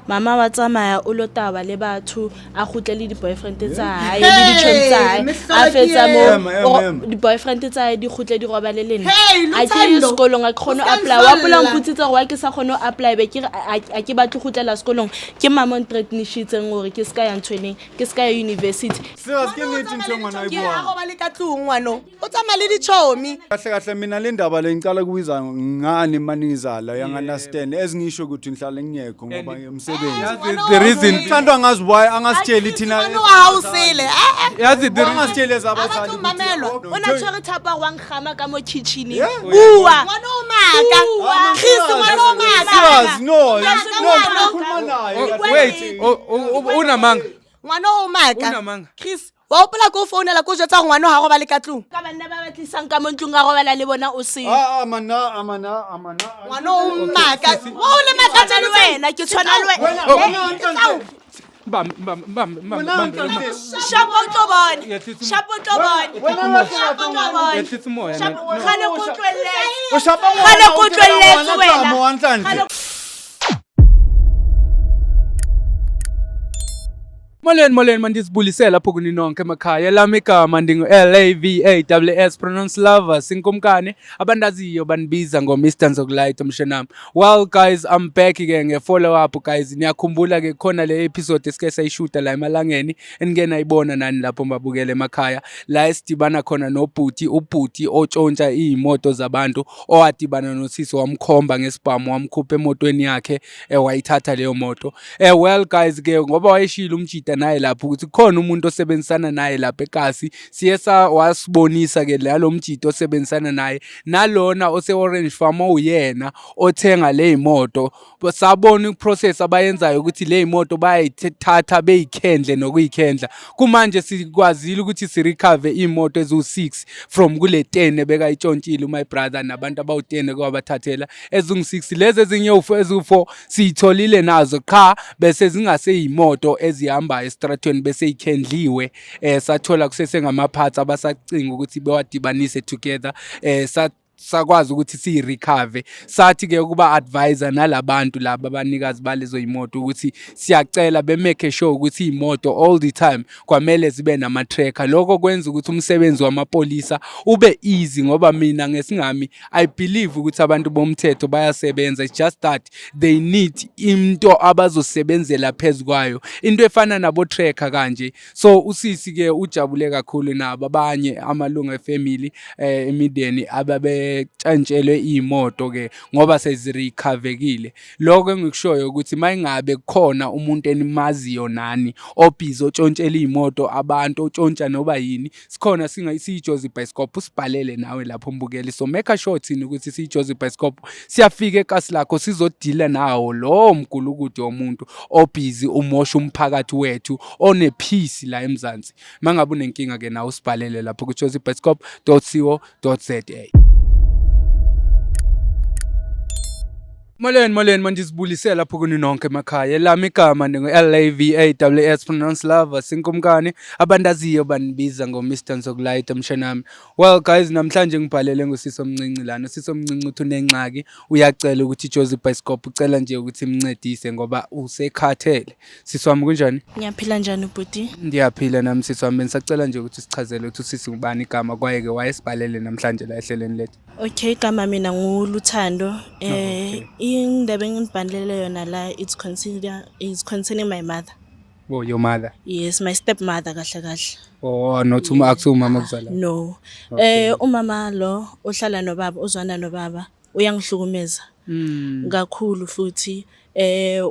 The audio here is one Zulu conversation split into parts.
Mama wa tsamaya o lo taba le batho, a kgutle le di-boyfriend tsa hae le ditjhomi tsa hae. A fetsa mo Ema, ema, ema. di-boyfriend tsa hae di kgutle di robale le nna. Hey, A ke ye Luthando. sekolong, a ke kgone O ho ska apply. Wa hopola o nhlolla. mpotsitse hore why ke sa kgone ho apply, be ke re a ke batle ho kgutlela sekolong. Ke mama o nthreatenishitseng hore ke ska ya nthweneng, ke ska ya university. Serious, ke nnete ntho e ngwana e Ke a buang. robale ka tlung ngwano. O tsamaya le ditjhomi. Kahle kahle mina le ndaba le ngicala kubiza ngani manizala you understand ezingisho ukuthi ngihlale ngingekho ngoba umsebenzi. Yazi the reason Uthando angazi why angasitsheli thina. Ngwana wa hao sele. Eh eh. yazi the reason Angasitsheli ezabazali. Abatho mamelwa. O na tshwere thapa wa nkgama ka mo kitchen-eng. Yeah. Bua. Ngwana o maka. Bua. Chris ngwana o maka. Serious, no. No, Ngwana. ngikhuluma naye. Wait, unamanga. Ngwana o maka. Unamanga. Chris, wa hopola ko founela ko jwetsa hore ngwana ha robale ka tlung. Ka banna ba batlisang ka mo ntlong a robala le bona o seo. Ah, amana amana amana. Ngwana o maka. Wa o le maka Tshwana le wena, ke tshwana le wena. Wena wena Bambe bambe bambe Wena bambe. Nhlanhla. Shapo o tlo bona. Yehlisa Shapo o tlo bona. Wena Shapo o tlo bona. Yehlisa umoya. Shapo- man. Kgale ko utlwelletse. O shapa Kgale ngwana, ko o tlela utlwelletse ngwana wena. tlamo wa Nhlanhla. Kgale- Molweni molweni mandisibulisela lapho kuni nonke emakhaya. Lami igama ndingu L A V A W S pronounce lover sinkumkani abandaziyo banibiza ngo Mr Nzokulight mshenami. Well guys, I'm back ke nge follow up guys. Niyakhumbula ke khona le episode esike sayishuta la emalangeni enike nayibona nani lapho mabukele emakhaya la esidibana khona nobhuti ubhuti otshontsha iy'moto zabantu owadibana nosisi wamkhomba ngesibhamu wamkhupha emotweni yakhe wayithatha leyo moto. Well guys ke ngoba wayeshilo umjida naye lapho ukuthi kukhona umuntu osebenzisana naye lapha ekasi, siye wasibonisa ke lalo mjida osebenzisana naye nalona ose-Orange Farm owuyena othenga le moto. Sabona iprocess abayenzayo ukuthi le moto bayayithatha beyikhendle nokuyikhendla. Kumanje sikwazile ukuthi sirecover iy'moto eziwu-6 from kule 10 ebekayitshontshile my brother nabantu abawu-10 ekwabathathela ezingu-6. Lezi ezinye eziwu-4 siyitholile nazo qha bese zingaseyimoto ezihambayo esitratweni, bese ikhendliwe. Sathola kusesengama-parts abasacinga ukuthi bewadibanise together. Sakwazi ukuthi siyi-recover. Sathi ke ukuba advisor nalabantu laba abanikazi balezo yimoto ukuthi siyacela be-make sure ukuthi iy'moto all the time kwamele zibe nama-tracker. Lokho kwenza ukuthi umsebenzi wamapolisa ube easy, ngoba mina ngesingami I believe ukuthi abantu bomthetho bayasebenza, it's just that they need into abazosebenzela phezu kwayo, into efana nabo-tracker kanje. So usisi ke ujabule kakhulu nabo abanye amalungu efamily emindeni ababetshantshelwe iy'moto ke ngoba sezirecovekile. Lokho engikushoyo ukuthi mayingabe kukhona umuntu enimaziyo nani obhizi otshontshela iy'moto abantu, otshontsha noba yini, sikhona siyiJozi Bioscope, usibhalele nawe lapho mbukeli. So make sure thina ukuthi siyiJozi Bioscope siyafika ekasi lakho sizodila nawo lowo mgulukudu womuntu obhizi umosha umphakathi wethu one-peace la eMzansi. Mangabe unenkinga ke nawe usibhalele lapho ku-jozibioscope.co.za. Molweni molweni mandisibulisela lapho kuni nonke emakhaya. Elami igama ndingu L A V A W S pronounce lover sinkumkani abandaziyo banibiza ngo Mr Nzokulight mshenami. Well guys, namhlanje ngibhalele ngusisi omncinci lana. Usisi omncinci uthi unengxaki, uyacela ukuthi iJozi Bioscope ucela nje ukuthi imncedise ngoba usekhathele. Sisi wami kunjani? Ngiyaphila, njani ubhuti? Ndiyaphila nami sisi wami. Bengisacela nje ukuthi sichazele ukuthi usisi ngubani igama kwaye ke wayesibhalele namhlanje la ehlelweni lethu. Okay, igama mina nguLuthando. Indaba engibhalele yona la it's consider is concerning my mother. Oh, your mother. Yes, my stepmother kahle kahle. Oh, not uma akuthi umama kuzala. No. Umama lo ohlala nobaba, ozwana nobaba, uyangihlukumeza kakhulu futhi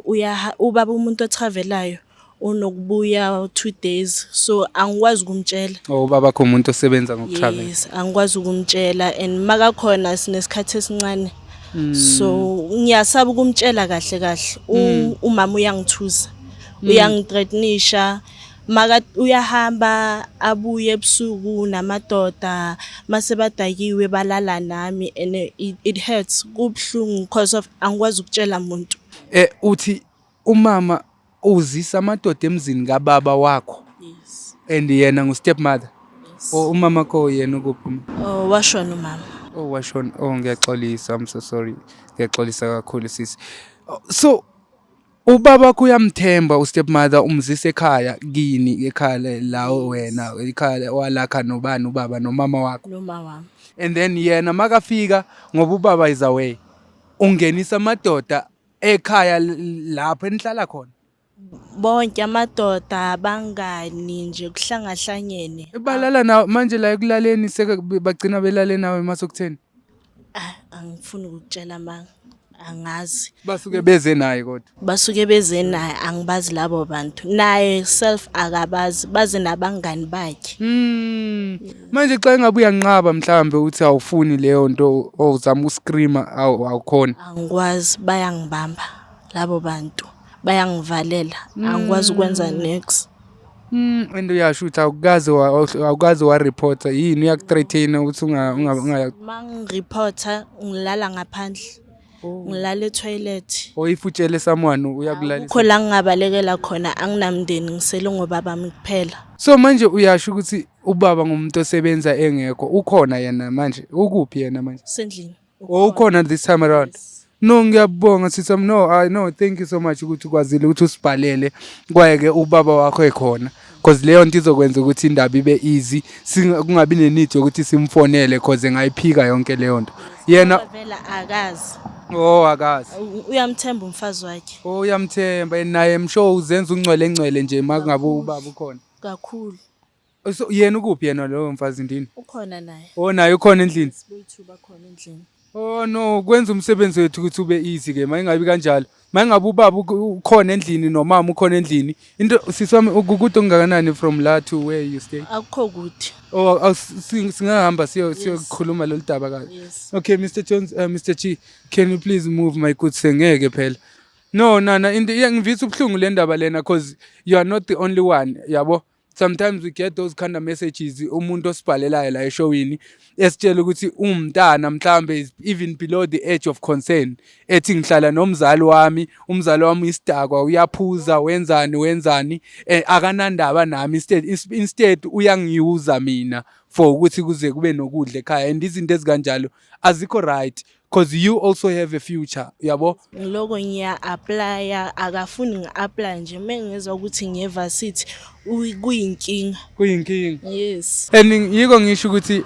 uya ubaba umuntu otravelayo, unokubuya 2 days, so angikwazi ukumtshela. Oh, ubaba kho umuntu osebenza ngokutravel. Yes, angikwazi ukumtshela and makakhona sinesikhathi esincane. So ngiyasaba ukumtshela kahle kahle. Umama uyangithusa. Uyangithreatenisha. Maka uyahamba abuye ebusuku namadoda mase badakiwe balala nami and it hurts, kubuhlungu because of angikwazi ukutshela umuntu. Uthi umama uzisa amadoda emzini kababa wakho Yes. and yena ngu stepmother. Yes. Oh, umama kho yena ukuphi? Oh, washona umama. Oh, washona. Oh, ngiyaxolisa. I'm so sorry. Ngiyaxolisa kakhulu sisi. Oh, so Ubaba wakho uyamthemba ustepmother, umzisa ekhaya kini, ekhaya la wena, ekhaya walakha nobani, ubaba nomama wakho? Noma wami. And then yena makafika, ngoba ubaba is away, ungenisa amadoda ekhaya lapho enihlala khona? Bonke amadoda, abangani nje, kuhlangahlangene. Balala nawe manje la ekulaleni, seke bagcina belale nawe masokutheni? Ah, angifuni ukukutshela amanga, angazi. Basuke beze naye kodwa? Basuke beze naye, angibazi labo bantu, naye self akabazi, baze nabangani bakhe. Manje xa engabe uyanqaba, mhlambe uthi awufuni leyo nto, ozama uscreama, awukhona? Angikwazi, bayangibamba labo bantu, bayangivalela, angikwazi ukwenza next. And uyasho ukuthi awukaze wa-reporta yini, uyakuthreaten ukuthi unga Mangireporta ngilala ngaphandle, ngilala etoilet. Or if utshele someone, uyakulalisa? Kukho la ngingabalekela khona, anginamndeni, ngisele ngobabami kuphela. So manje uyasho ukuthi ubaba ngumuntu osebenza engekho, ukhona yena manje, ukuphi yena manje? Sendlini. Oh, ukhona this time around. No, ngiyabonga sisam. No, I no, thank you so much ukuthi ukwazile ukuthi usibhalele kwaye-ke ubaba wakho ekhona, cause leyo nto izokwenza ukuthi indaba ibe easy, kungabi ne-need yokuthi simfonele, cause engayiphika yonke leyo nto yena. Vela akazi. Oh, akazi. Uyamthemba umfazi wakhe. Oh, uyamthemba, and naye msho uzenza ungcwele ngcwele nje makungabe ubaba ukhona. Kakhulu. So yena ukuphi yena loyo mfazi ndini? Ukhona naye. Oh, naye ukhona endlini? Boyi-two bakhona endlini. Oh no, kwenza umsebenzi wethu ukuthi ube easy ke mayingabi kanjalo. Mayingabe ubaba ukhona endlini nomama ukhona endlini. Into siswami, kukude okungakanani from la to where you stay? Akukho kude. Oh, singahamba siyokhuluma lolu daba kahle. Yes. Okay, Mr Jones, Mr G, can you please move my goods, sengeke phela. No, nana, into iyangivisa ubuhlungu le ndaba lena, cause you are not the only one, yabo. Sometimes we get those kind of messages, umuntu osibhalelayo la eshowini esitshela ukuthi umntana mhlambe is even below the age of concern, ethi ngihlala nomzali wami, umzali wami isidakwa, uyaphuza, wenzani wenzani, akanandaba nami, instead uyangiyuza mina for ukuthi kuze kube nokudla ekhaya, and izinto ezikanjalo azikho right, because you also have a future, yabo. Ngiloko ngiya-applya, akafuni ngi-apply nje. Uma ngizwa ukuthi ngiye-varsity kuyinkinga. Kuyinkinga. Yes. And yiko ngisho ukuthi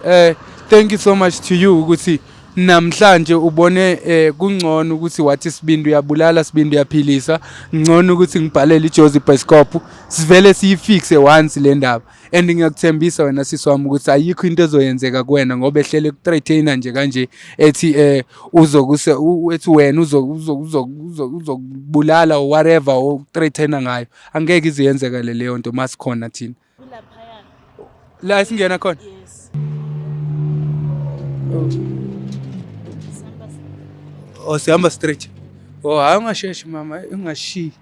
thank you so much to you ukuthi namhlanje ubone kungcono ukuthi wathi sibindi uyabulala, sibindi uyaphilisa, ngcono ukuthi ngibhalele iJozi Bioscope, sivele siyifixe once le ndaba. And ngiyakuthembisa wena sisi wami ukuthi ayikho into ezoyenzeka kuwena, ngoba ehlele kuthreatena nje kanje, ethi uzokuse ethi wena uzokubulala or whatever okuthreatena ngayo, angeke ize yenzeka le leyo nto masikhona thina. Kulaphaya. La singena khona? Yes. Oh, sihamba straight. Oh, hayi, ungasheshi mama, ungashiyi.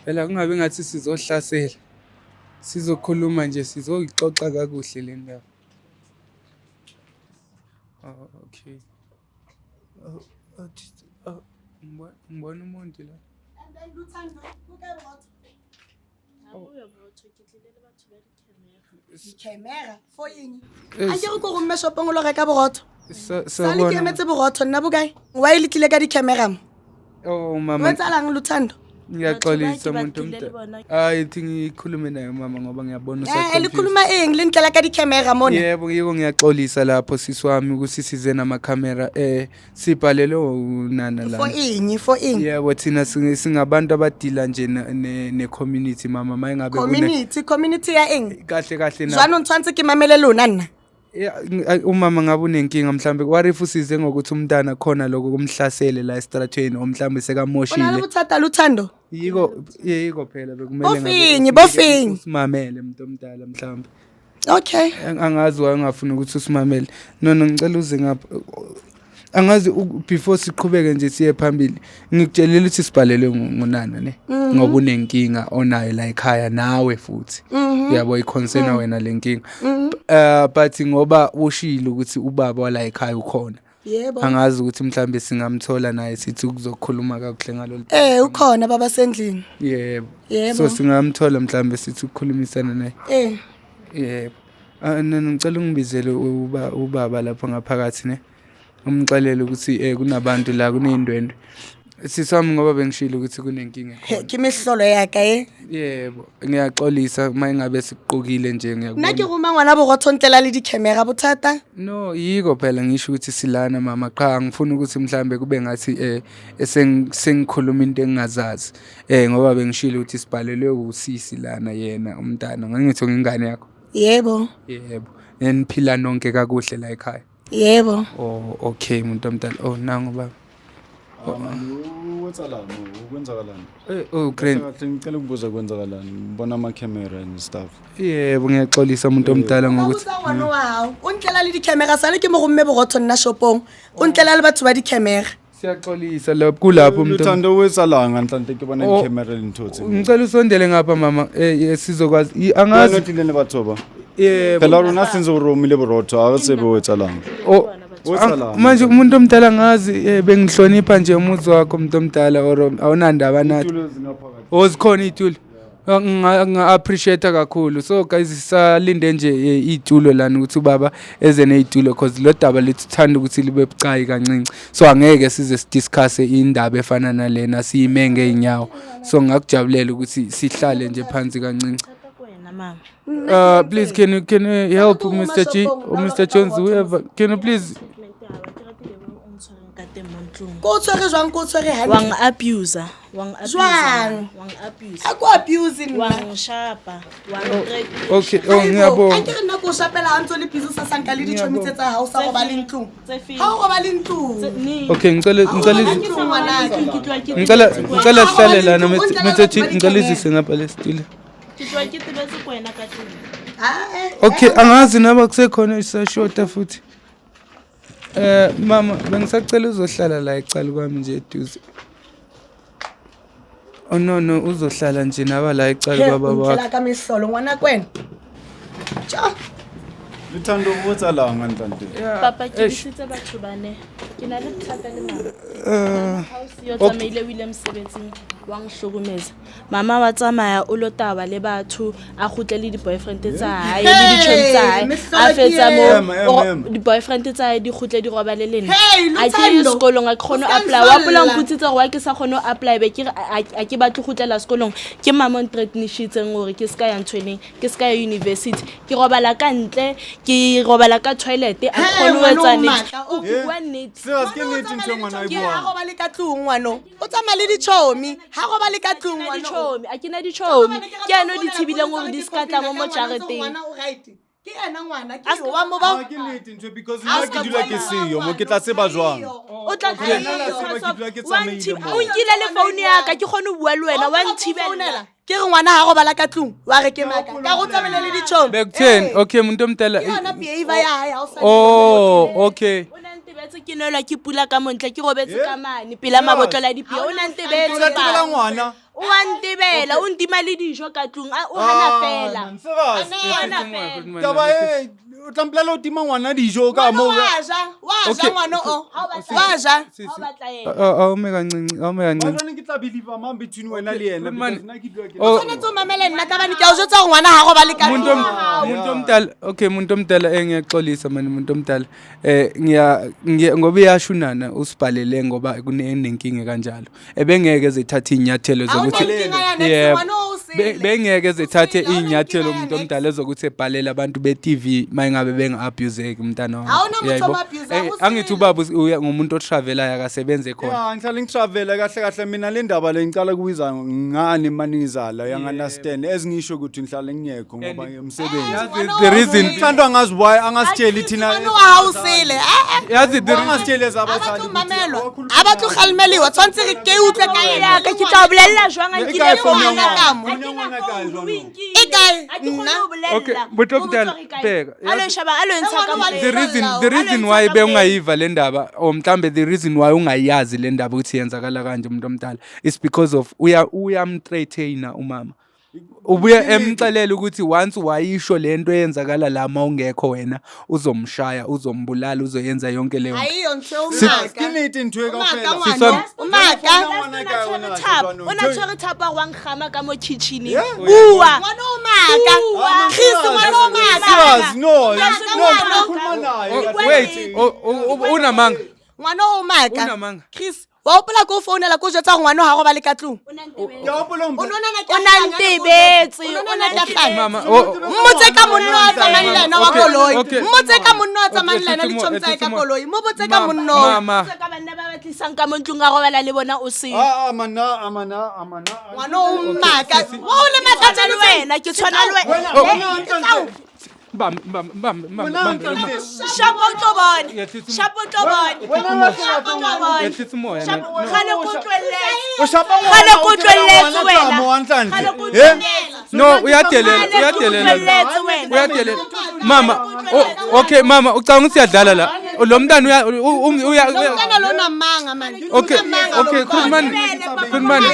Phela kungabe ngathi sizohlasela. Sizokhuluma nje, sizoyixoxa kakuhle le ndaba. Oh, okay. Oh, oh, ngibona umuntu la. And then Luthando, kukae borotho? Di-camera for eng? A ke re ko romme shopong o lo reka borotho. Sale ke Sawubona. Emetse borotho nna bokae? Why le tlile ka di-camera mo? Oh O mama, etsalang, Luthando? Ngiyaxolisa Batho ba muntu ke ba omdala. tlile le Hayi, thi ngikhulume naye mama ngoba ngiyabona Eh, le usa-confused. khuluma eng le ntlela ka di-camera mona? Yebo, yiko ngiyaxolisa lapho sisi wami ukuthi size namakhamera, sibhalele unana la. For eng? For eng? Yebo, thina singabantu abadila nje ne-community mama, mayingabe Community, community ya eng? Kahle kahle na. Jwanong tshwanetse ke mamele lona nna? Ya, umama ngabe unenkinga mhlambe, what if usize ngokuthi umntana khona lokho kumhlasele la estratweni, or mhlambe O na le sekamoshile? bothata, Luthando? Yiko phela bekumele ngabe Bofeng, bofeng. usimamele umuntu omdala mhlambe. Okay. Angazi waye ungafuni ukuthi usimamele. No, ngicela uze ngapha. Angazi before siqhubeke nje siye phambili, ngikutshelile ukuthi sibhalelwe ngunana ne, ngoba unenkinga onayo la ekhaya nawe futhi, yabo, iconcern wena le nkinga, but ngoba ushilo ukuthi ubaba wala ekhaya ukhona, Yebo. angazi ukuthi mhlambe singamthola naye sithi ukuzokhuluma kakuhle ngalolu. Eh, ukhona baba sendlini. Yebo. Yebo. So singamthola mhlambe sithi ukukhulumisana naye? Eh. Yebo. Ah, nana, ngicela ungibizele ubaba lapho ngaphakathi ne. Umxelele ukuthi kunabantu la, kuneyindwendwe. Sisami, ngoba bengishilo ukuthi kunenkinga He, ekhona. Ke mehlolo ya ka e. Yebo, ngiyaxolisa uma ingabe sikuqukile nje. Nna ke Ngiyakubona. roma ngwana borotho ntlela le di-camera bothata. No, yiko phela ngisho ukuthi silana mama, qha ngifuna ukuthi mhlambe kube ngathi sengikhuluma into engingazazi. Ngoba bengishilo ukuthi sibhalelwe usisi lana, yena umntana. Ngangithi ngingane yakho. Yebo. Yebo. Neniphila nonke kakuhle la ekhaya? Yebo. Oh, okay, umuntu omdala. Oh, nangu baba. Wetsalani, kwenzakalani? Oh, grand. Kahle, ngicela ukubuza, kwenzakalani? Ngibona ama-camera and stuff. Yebo, ngiyaxolisa umuntu omdala ngokuthi Botsa ngwana wa hao o ntlela le di-camera, sale ke mo romme borotho nna shopong, o ntlela le batho ba di-camera. Siyaxolisa lapho kulapho umuntu. Luthando, wetsalanga nhlanhla ke bona Oh. di-camera le ntho tse. Ngicela usondele ngapha mama, sizokwazi angazi. Angazi le batho ba. Yebo. Phela rona sentse o romile borotho, ha re tsebe o etsalang. Oh, O etsalang? Manje umuntu omdala, ngazi bengihlonipha nje umuzi wakho umuntu omdala, or awunandaba nathi? Itulo zingaphakathi. Oh, zikhona iy'tulo. Nga-appreciate kakhulu. So guys, sisalinde nje iy'tulo lana, ukuthi ubaba eze ney'tulo, cause lo daba lethu thanda ukuthi libe bucayi kancinci, so angeke size sidiscusse indaba efana nalena siyime ngey'nyawo, so ngakujabulela ukuthi sihlale nje phansi kancinci. Wena mama. Please, can you help Mr. G or Mr. Jones, whoever, can you please? Ka teng mo ntlong. Ko o tshwere jwang? Ko o tshwere hantle? Wang-abuser, wang-abuser. Jwang? Wang-abuser. A ko abuse nna? Wangishapa, wangi-threaten. Okay, oh, ngiyabonga. A ke re nna ko o shapela ha ntse o le busy, o sa sanka le ditšhomi tse tsa hao, sa robale ntlong. Tse feng? Ha o robale ntlong. Okay, ngicela ngicela Ntlong, ngwanaka. ngicela ngicela sihlale lana, Mr. G, ngicela izise ngapha lesitulo. Ke tloha ke tebetse ko wena ka tlung. Ah, Okay, angazi naba kusekhona isashota futhi. Mama, bengisacela uzohlala la ecala kwami nje eduze. Oh no, uzohlala nje naba la ecala kwababa Ntlela wakho. ka mehlolo ngwana kwena. Tja. Luthando, o etsalang hantlante? Papa, ke Eish. bisitse batho bane ke na le bothata le mama. Ha o siyo, tsamaile, o ile mosebetsing, wa nhlokomeza. Mama wa tsamaya, o lo taba le batho, a kgutle le di-boyfriend tsa hae le ditjhomi tsa hae. Mehlolo A ke fetsa eo. mo Ema, ema, ema. di-boyfriend tsa hae di kgutle di robale le nna. Hey, A ke ye Luthando. sekolong, a ke kgone O ho ska apply. Wa pola, nhlolla. mpotsitse hore wa ke sa kgone ho apply, be ke re a ke batle ho kgutlela sekolong. Ke mama o nthreatenishitseng hore ke ska ya nthweneng, ke ska ya university. Ke robala ka ntle, ke robala ka toilet, a ke Hey, kgone ho ngwana etsa o niks. matla, o- O bua nnete. Serious, ke nnete ntho e ngwana e Ke ha buang. robale ka tlung ngwano. O tsamaya le ditjhomi. Ha robale ka tlung Ke ngwano. ditjhomi, a ke na ditjhomi, ke ano di thibileng hore di ska tla mo mo jareteng. Ngwana o right. Ke ena ngwana, ke A ska- wa mo ba. Ha, ke nnete ntho e, because nna ke dula ke seyo mo, ke tla tseba jwang? O tla Nna la tseba ke dula ke tsamaile mo. o nkile le phone ya ka, ke kgone ho bua le wena, wa nthibela. Ke re ngwana ha robala ka tlung, wa re ke maka. Ka go tsamaile le ditjhomi. Bekutheni? Okay, umuntu omdala. Ke yona behavior ya hae ha o sa. Oh, okay. O na ntebetse, ke nwelwa ke pula ka montle, ke robetse ka mane pela mabotlolo a dipia, o na ntebetse. O tla tebela ngwana. O wa ntebela, o ntima le dijo ka tlung, o hana fela. Ah, serious. O hana fela. Taba e, o tla mpolela o tima ngwana dijo ka Ngwana moo. wa ja, wa ja Okay. ngwana o. Ha o batla- Wa ja. ha o batla yena. Awume kancinci, awume kancinci. Jwanong ke tla believe mang between wena le yena? Man. Because nna ke dula ke Oh. Tshwanetse o mamele nna ka bane ke a o jwetsa hore ngwana ha robale ka Umuntu tlung. umuntu omdala, okay, umuntu omdala, ngiyaxolisa mani umuntu omdala. Ngiya ngoba iyashunana usibhalele ngoba kunenkinga kanjalo. Ebengeke ezithatha inyathelo zokuthi Awunankinga ya next, Yebo. ngwana o usele. Bengeke ezithathe Usele, awunankinga iy'nyathelo ya umuntu next. omdala ezokuthi ebhalele abantu be-TV uma ngabe benga-abuseki umntana wakho. Awuna motho Uyayibona? o mo-abuse-a, usele. Angithi ubaba ngumuntu otravelayo, akasebenze khona. Ya, ngihlale ngitravela kahle kahle. Mina le ndaba le ngicala kuyiza ngani manizala, uyangi-understand, ezingisho ukuthi ngihlale ngingekho ngoba umsebenzi. Yazi the reason Uthando, angazi why angasitsheli thina. Ngwana wa hao usele. Eh, eh. Yazi the Angasitsheli Ha ezabazali. batle ho mamelwa. Ha batle ho kgalemeliwa, tshwanetse re ke utlwe ka yena. Ya ka, ke tla o bolella jwang a E nkile kae phone ya phone ngwana? ka mo? Phone ya ngwana kae jwanong? E kae? A ke kgone Nna? ho bolella. Okay, motho omdala, O botsa hore kae? bheka, A lo sheba, a lo ntsha ka Engwana mpeng. the reason why bewungayiva le ndaba, or mhlambe the reason why ungayazi le ndaba ukuthi yenzakala kanje umuntu omdala, is because of uyamthreatena umama, ubuye emxelela ukuthi once wayisho lento eyenzakala la ma ungekho wena, uzomshaya, uzombulala, uzoyenza yonke leyo nto. Ayiyo ntho eo, Serious, maka. ke nnete ntho e Umaka kaofela. ngwana. Siswami. Umaka. Ngwana kae O ona na tshwere jwanong? thapo, o na tshwere thapo a wa nkgama ka mo kitchen-eng. Yeah. Bua. Ngwana o maka. Bua. Chris, ngwana o maka. Serious, no, Ngwana no, ngwana. ngikhuluma naye. Oh, wait, oh, oh, oh, unamanga. Ngwana o maka. Unamanga. Chris, Wa gopola ko o founela ko o jwetsa gore ngwana o ga go ba le ka tlong. Ke a hopola O o nonana ke O na ntebetse, O o nonana na ke a hlanya. Mama, oh, Mmotse ka monna o a tsamayang le ena wa Okay, koloi. okay. Mmotse ka monna o a tsamayang le ena Okay, le tšhomi tsa hae ka Mama, koloi. Mo botse ka monna oo. Mama. Ka banna ba ba tlisang ka mo ntlong a robala le bona o seo. Ah, amana, amana, amana. Ngwana o mmaka. Wa o le Tshwana makatsa le wena, ke tshwana le wena. Wena, wena, Ntlanthe. Bam, bam, bam, bam, Wena, bam. Ntlanthe. Shapo o tlo bona. Yehlisa umoya. Shapo o tlo bona. Wena, wena, Shapo o tlo bona. Yehlisa umoya. Shapo- No. Kgale ko utlwelletse. O shapa ngwana, Kgale ko o tlela utlwelletse ngwana wena. tlamo wa Ntlanthe. Kgale ko Eh? utlwelletse. No, uyadelela, Kgale ko uyadelela. utlwelletse wena. Uyadelela. Mama, okay mama, ucabanga ukuthi siyadlala la. Lo mntana uya uya Lo mntana lo unamanga man. Okay, Unamanga lo okay, mntwana. Khulumani. Khulumani.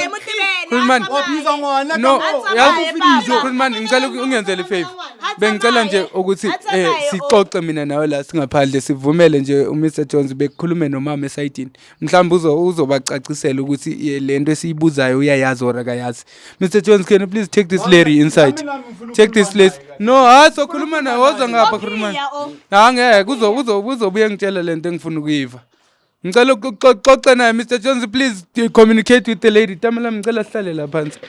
Khulumani. Wa biza ngwana No, ka mo. yazi Baba. Khulumani, ngicela ungenzele favor. Bengicela nje ukuthi sixoxe mina nawe la singaphandle sivumele nje uMr Jones bekukhulume nomama esayidini. Mhlawumbe uzobacacisela ukuthi lento esiyibuzayo uyayazi or akayazi. Mr Jones, can you please take this lady inside? Take this lady. No, hayi sokhuluma naye woza ngapha khulumani. Ha ngeke uzobuye ngitshela lento engifuna ukuyiva. Ngicela ukuxoxa naye Mr Jones, please communicate with the lady. Tamela ngicela sihlale la phansi.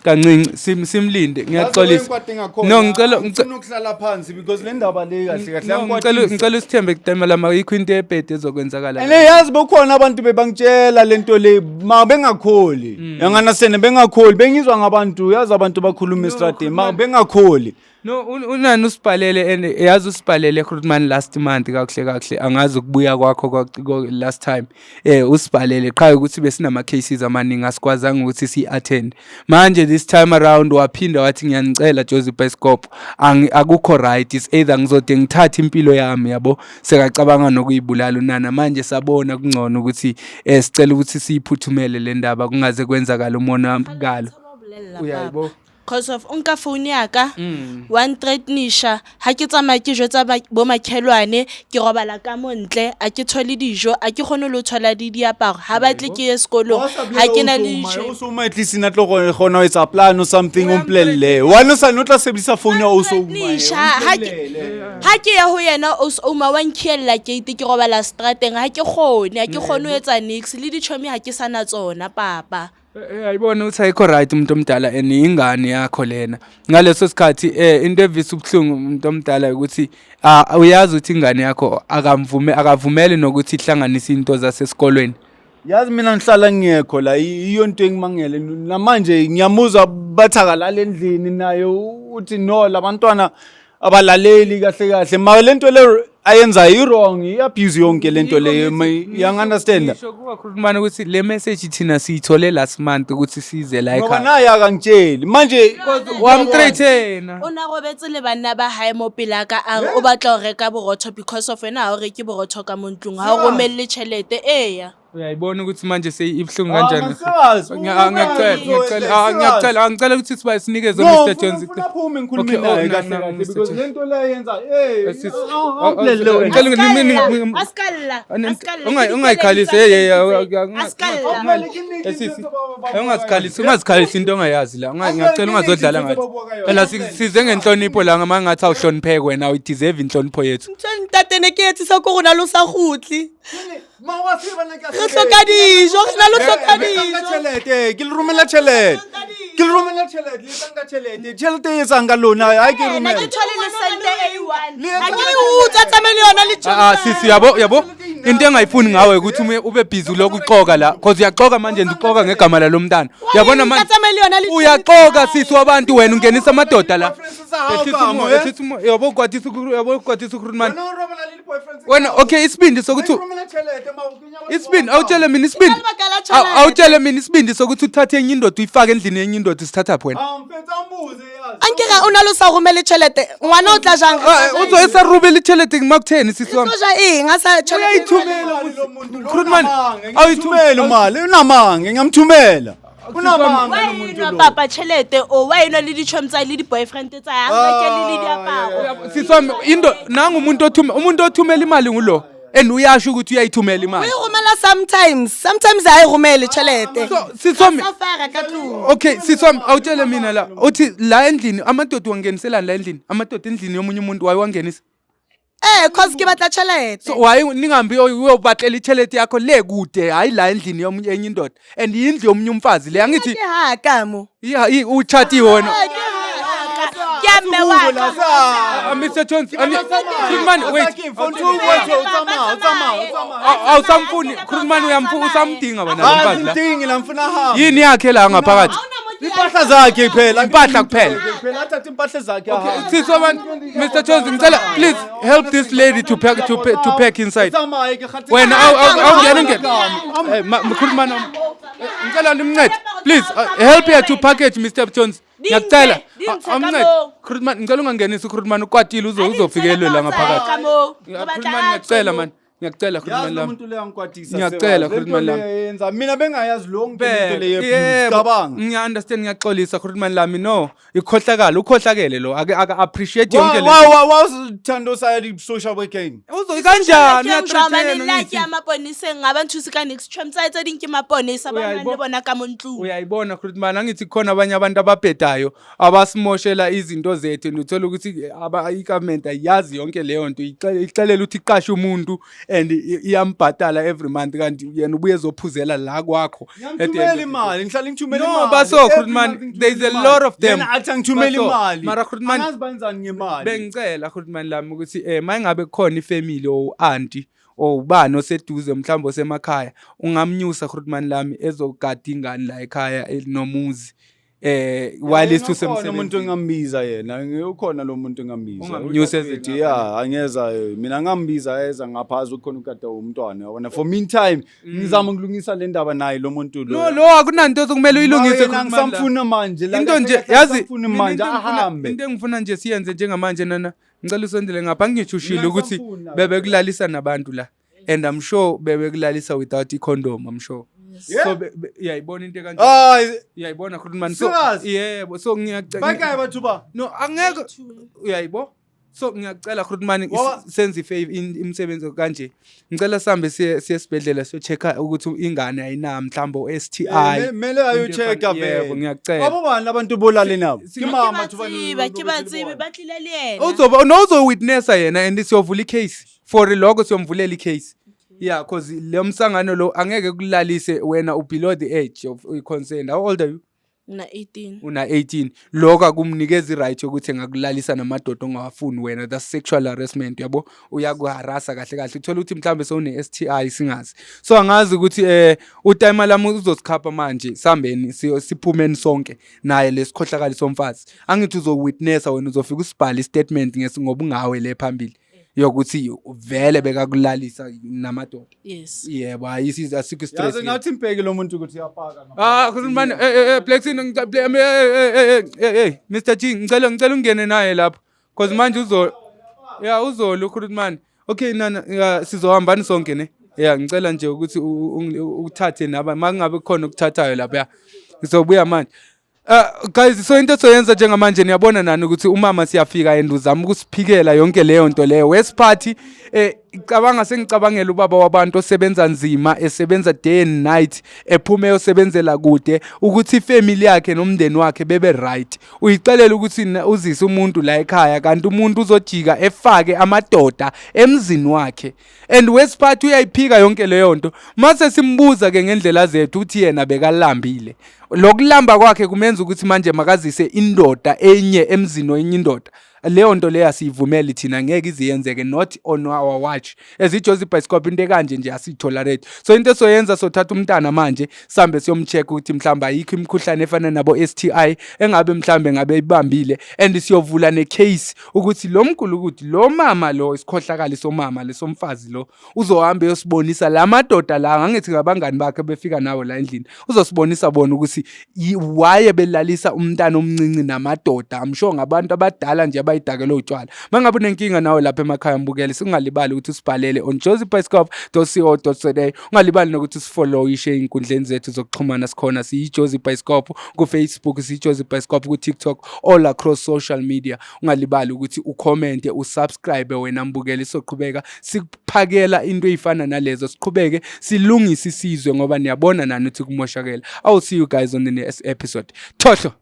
Kancinci simlinde ngiyaxolisa. No, ngicela ngicela ukuhlala phansi because le ndaba le kahle kahle no, ngicela ngicela usithembe kuTamela ayikho into ebhede ezokwenzakala. And yazi bokhona abantu bebangitshela lento le ma bengakholi. Yanganasene bengakholi bengizwa ngabantu yazi abantu bakhuluma estradeni ma bengakholi. No, unani usibhalele and yazi usibhalele Grootman last month kakuhle kakuhle angazi ukubuya kwakho last time usibhalele qha ukuthi besinama cases amaningi asikwazanga ukuthi si attend manje this time around waphinda wathi ngiyanicela Joseph Bioscope akukho right, it's either ngizode ngithathe impilo yami yabo sekacabanga nokuyibulala unana manje sabona kungcono ukuthi sicela ukuthi siyiphuthumele le ndaba kungaze kwenzakala umonakalo uyayibo. Cause of o nka phone ya ka wa nthreatenisha ha ke tsamaya ke jwetsa bo makhelwane ke robala ka mo ntle a ke thole dijo a ke kgone le ho thola di diaparo ha batle ke ye sekolong ha ke na le dijo. O so ma at least na tlo gona o etsa plan or something o mpolelle. Why o sa no tla sebedisa phone ya o so Threatenisha, ha ke ya ho yena o ma wa nkhiella gate ke robala strateng ha ke kgone ho etsa nix le dichomi ha ke sana tsona papa. Ayibona ukuthi ayikho right umuntu omdala and ingane yakho lena ngaleso sikhathi into evisa ubuhlungu umuntu omdala ukuthi uyazi ukuthi ingane yakho akavumeli nokuthi ihlanganise into zasesikolweni. Yazi mina ngihlala ngiyekho la iyo into engimangele namanje ngiyamuzwa bathi akalala endlini naye uthi no labantwana abalaleli kahle kahle ma lento le ayenza i-wrong i-abuse yonke lento leyo uyangi-understand. Ngisho kuwa Grootman ukuthi le message thina siyithole last month ukuthi size la Ngoba ekhaya. naye akangitsheli manje Wamthreatena. O na robetse le banna ba hae mo pela ka a re o batla ho reka borotho because of wena ha o reke borotho ka mo ntlong ha o romelle tjhelete eya. Uyayibona ukuthi manje seyibuhlungu kanjani. Masikazi, Ngiyacela ngicela ukuthi siba sinikeze No, Mr Jones. ngifuna aphume ngikhulume Okay, oh, naye no, kahle no, kahle Mr. because Jones. lento le ayenza eh Ngicela Askalla, askalla. ungayikhalisi hey Askalla. ungazikhalisi ungazikhalisi into ongayazi la. Ngiyacela ungazodlala ngathi. Phela size ngenhlonipho la ngama ngathi awuhlonipheke wena uyideserve inhlonipho yethu. Ntho e ntate ne ke etsisa ko rona lo sa kgutle. Re hloka dijo, re na le hloka dijo. Tjhelete ke le romela tjhelete ke le romela tjhelete le etsang ka tjhelete tjhelete e etsang ka lona ha ke Nna romela ke thole le sente e one. Le Ha etsa- ke E utswa tsamaye le yona le Ah sisi yabo yabo into engayifuni ngawe ukuthi ube busy lokhu uxoka la because uyaxoka manje ndixoka ngegama lalo mntana uyabona manje tsamaye le yona le uyaxoka sisi wabantu wena ungenisa amadoda la Boyfriends tsa hao ka mo, eh? Ehlisa umoya, yabo kwatisa yabo kwatisa ukhulumani Wena o robala le di-boyfriends tsa wena hao. okay isibindi sokuthi Ke romela tjhelete, ma o kenya batho isibindi ba bang. awutshele mina isibindi Ka lebaka la tjhelete. Awutshele mina isibindi sokuthi uthathe enye indoda uyifake endlini yenye indoda usithathaphi wena. Ah, mfethu, awumbuze yazi. Anke ga o na le sa romele tjhelete ngwana o tla jang? Uzoyisarubela itjhelete makutheni sisi wami? Tlo ja eng a sa tjhelete? Uyayithumela Imali lo muntu lo Grootman, unamanga, ngiyamthumela imali unamanga ngiyamthumela unamanga lo muntu Wa lo. papa tjhelete o wa enwa le dichomi tsa le di-boyfriend tsa hae, a rekele le diaparo. Sisi wami into nangu umuntu othumela umuntu othumela imali ngulo and uyasho ukuthi uyayithumela O imali. e romela sometimes, sometimes ha e romele tjhelete. So sisi wami Sa fara ka tlung. okay sisi wami awutshele mina la uthi la endlini amadoda wangeniselani la endlini amadoda endlini yomunye umuntu wayewangenisa. Eh, cause ke batla tšhelete. So why ningahambi uyobatlela ichelete yakho le kude, hayi la endlini yomunye enye indoda, and yindlu yomunye umfazi le, angithi? Ke ha ka mo. Yeah, utshatiwe wena. Ke a mme wa ka. Mr Jones, Khulumani, wait. Awusamfuni Khulumani, usamdinga wena lo mfazi la? Angimdingi la, mfuna ahambe. Yini yakhe la ngaphakathi? Impahla zakhe phela. Impahla kuphela. Phela, athathe impahla zakhe ahambe. Sisi wabantu, Mr Jones, ngicela please help this lady to pack inside. Tsamaye ke kgathi- Wena awungena ungena. Eh, Khulumani, ngicela nimncede. Please help her to package, Mr Jones. Ngiyacela. Amncede. Khulumani, ngicela ungangenisi uKhulumani, ukwatile, uzofikelwe la ngaphakathi. Khulumani, ngiyacela man. Ngiyacela Yazi Khulumani lo lami. muntu leyo angikwatisa. Ngiyacela, Sebazi. Lento Khulumani lami. le yenza mina bengayazi lonke lento le ye-abuse, Yebo, cabanga. ngiya-understand, ngiyaxolisa Khulumani lami. No, ikhohlakala, ukhohlakele lo, ake appreciate yonke le. Wa saya di-social working. Uzo kanjani? Uyathreaten Uyathreaten. ke ya maponesa nga ba nthusi ka next tram tsa tse ding ke maponesa ba nang le bona ka mo ntlong. Uyayibona Khulumani, angithi khona abanye abantu ababhedayo abasimoshela izinto zethu, and uthola ukuthi i-government ayiyazi yonke leyo nto, ixelela ukuthi iqashe umuntu and iyambhatala every month, kanti yena ubuye ezophuzela la kwakho. At the end Ngiyamthumela of the day. imali, ngihlala ngithumela No, imali. baso, Every Khulumani, month there's a ngithumela lot imali. of them. Yena athi angithumele Baso, imali. mara Khulumani- Angazi benzani ngemali. Bengicela Khulumani lami ukuthi mayingabe kukhona ifamily or auntie or ubani oseduze, mhlawumbe osemakhaya, ungamnyusa Khulumani lami ezogada ingane la ekhaya, nomuzi while Yena ukhona umuntu usemsebenzini. engambiza yena, ukhona lo muntu engambiza. Ungamnyusa eze Uthi, ya, angeza, mina ngambiza eza ngapha azokhona ukugada umntwana, yabona. For meantime ngizama ukulungisa le ndaba naye lo muntu lo. No, lo akunanto okumele uyilungise, Yena Khulumani la. ngisamfuna manje la, Into kahle nje kahle yazi ngisamfuna mina manje into ahambe. engifuna nje siyenze njengamanje, nana, ngicela usondele ngapha, ngitsho ushilo Mina ukuthi ngisamfuna. bebekulalisa nabantu la, and I'm sure bebekulalisa without i-condom, I'm sure. So uyayibona into ekanje? Hayi. Uyayibona Khulumani? So Serious? yebo, so ngiyacela. Bakaye batho ba? No, angeke, uyayibo, so ngiyacela Khulumani, senze ifavor, imisebenzi kanje, ngicela sihambe siye esibhedlela siyo-check-a ukuthi ingane ayina mhlawumbe o-STI. Mele ayo-check-a Into efana- yebo, vele. ngiyacela. Abo bani abantu bolale nabo? Ke Ke mama ba tseba, ke ba tsebe, ba tlile le yena. Uzoba no, uzowitnessa yena and siyovula icase for lokho, siyomvulela icase, yeah, cause lo msangano lo angeke kulalise wena, u-below the age of consent. How old are you? Ngina 18. Una 18. Lokho akumnikeza i-right yokuthi engakulalisa namadoda ongawafuni wena. That's sexual harassment, yabo, uyakuharasa kahle kahle. Uthola ukuthi mhlawumbe sewune-STI, singazi. So angazi ukuthi utime lami uzosikhapha manje, sihambeni siphumeni sonke naye lesikhohlakali somfazi. Angithi uzowitnessa wena, uzofika usibhale istatement ngoba ungawe le phambili yokuthi vele bekakulalisa namadoda. Yes. Yebo, hayi, asikho stress. Yazi ngathi impeki lo muntu ukuthi uyapaka. Ah, Khulumani, Blackson, eh, Mr G, ngicela ungene naye lapho. Cause manje uzo Yeah, uzolo ukhulumani. Okay, nana, yeah, sizohambani sonke ne. Yeah, ngicela nje ukuthi uthathe naba makungabe kukhona ukuthathayo lapha. Yeah. Ngizobuya manje. Guys, so into soyenza njengamanje, niyabona nani ukuthi umama siyafika and uzama ukusiphikela yonke leyo nto leyo. Wesiphathi cabanga, sengicabangela ubaba wabantu osebenza nzima, esebenza day and night, ephume eyosebenzela kude ukuthi ifamily yakhe nomndeni wakhe bebe right. Uyixelela ukuthi uzise umuntu la ekhaya, kanti umuntu uzojika efake amadoda emzini wakhe. And wesiphathi uyayiphika yonke leyo nto. Mase simbuza ke ngendlela zethu, uthi yena bekalambile. Lokulamba kwakhe kumenza ukuthi manje makazise indoda enye emzini wenye indoda. Leyo nto leyo asiyivumeli thina, ngeke ize yenzeke, not on our watch as iJozi Bioscope. Into ekanje nje asiyitolerate. So into esoyenza, sothatha umntana manje sambe siyomcheck ukuthi mhlawumbe ayikho imikhuhlane efana nabo STI engabe mhlawumbe ngabe ibambile, and siyovula necase ukuthi lo mgulukudu lo mama lo, isikhohlakali somama lesomfazi lo, uzohamba eyosibonisa la madoda la, angithi ngabangani bakhe befika nawo la endlini, uzosibonisa bona ukuthi waye belalisa umntana omncinci namadoda. I'm sure ngabantu abadala nje abayidakelwe utshwala. Mangabe unenkinga nawe lapha emakhaya mbukele, singalibali ukuthi usibhalele on josiebioscope.co.za. Ungalibali nokuthi usifollowishe ey'nkundleni zethu zokuxhumana. Sikhona, siyi-Jozi Bioscope ku-Facebook, siyi-Jozi Bioscope ku-TikTok, all across social media. Ungalibali ukuthi ucommente, usubscribe wena mbukeli. Soqhubeka sikuphakela into ey'fana nalezo, siqhubeke silungise isizwe ngoba niyabona nani ukuthi kumoshakele. I will see you guys on the next episode. Thohlo.